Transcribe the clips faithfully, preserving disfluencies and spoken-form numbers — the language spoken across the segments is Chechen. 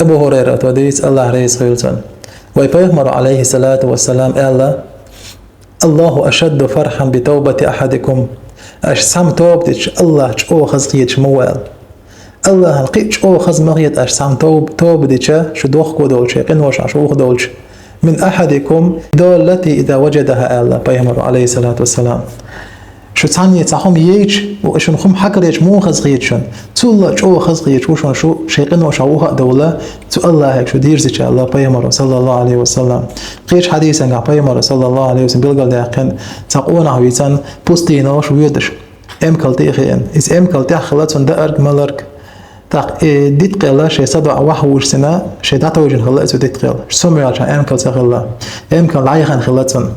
Абу Хурайрата дийцад, Аллахь реза хуьлда цунна. Вай Пайхамара, Ӏалайхи салату вассалам, аьлла: «Аллаху ашадду фархьан би тавбати ахьадикум». Аша цхьамма тоба дича, Аллахь чӀогӀа хаза хеташ ма ву аьлла. Аллахьна кхин а чӀогӀа хаза ма хета аша цхьамма тов-, тоба дича, шу дохко долча, шен къиношкахь шу ухадолча. «Мин ахьадикум даллати иза ваджадаха», аьлла Пайхамара, Ӏалайхи салату вассалам. Шу цхьанне цхьа хӀума яйча, шуна хӀума хьакарийча муха хаза хета шуна? Цул а чӀогӀа хаза хеташ ву шуна шу шен къиношкахь уха а довла, цу Аллахьага шу дирзича, аьлла Пайхамара, саллаллаху Ӏалайхи ва саллам. Кхечу хьадисангахь Пайхамара, саллаллаху Ӏалайхи ва саллам, билгалдаьккхина, цхьа къонах вийцина пустыне чу воьдуш, эмкал тӀе а хиъна. Иза эмкал тӀехь хилла цунна даарг, маларг. ТӀаккха и дитт къелла шен садаӀа вахьа вуьйш цӀена, шен дӀатовжина хилла иза дитт къелла. Сомаваьлча эмкал ца хилла. Эмкал дӀаяхана хилла цунна.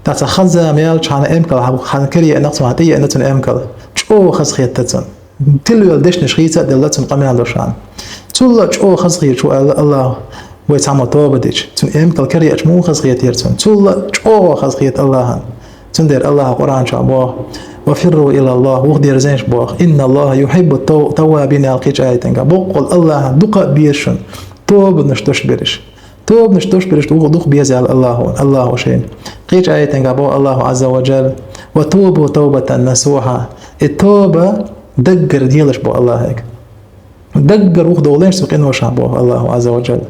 ТӀаккха цхьа хан-зама яьлча хьана эмкал хьан, хьан кара еана цунна, хьан тӀе еана цунна эмкал. ЧӀогӀа хаза хетта цунна. Тилвелла дешнаш хийца а делла цунна къамел долуш хьана. Цул а чӀогӀа хаза хеташ ву аьлла Аллахьа, вай цхьаммо тоба дича. Цунна эмкал кара еача муха хаза хетара цунна? Цул а чӀогӀа хаза хета Аллахьна. Цундела Аллахьа Къуръан чохь боху: «Ва фирру илаллахь», вуха дерзийша боху. «Инналлахьа юхьиббу тав-, таввабин», аьлла кхечу аятангахь. Боккъал Аллахьна дукха а беза шуна тобанаш деш берш. Тобанаш деш берш вуха дукха беза аьлла Аллахьо, Аллахьо шайна. Кхечу аятангахь боху Аллахьа Ӏазза ва Джалла: «Ва тубу тавбатан насухьа». И тоба даггара делаш боху Аллахьага. Даггара вуха довлийша цу къиношкахь боху Аллахьа Ӏазза ва Джалла.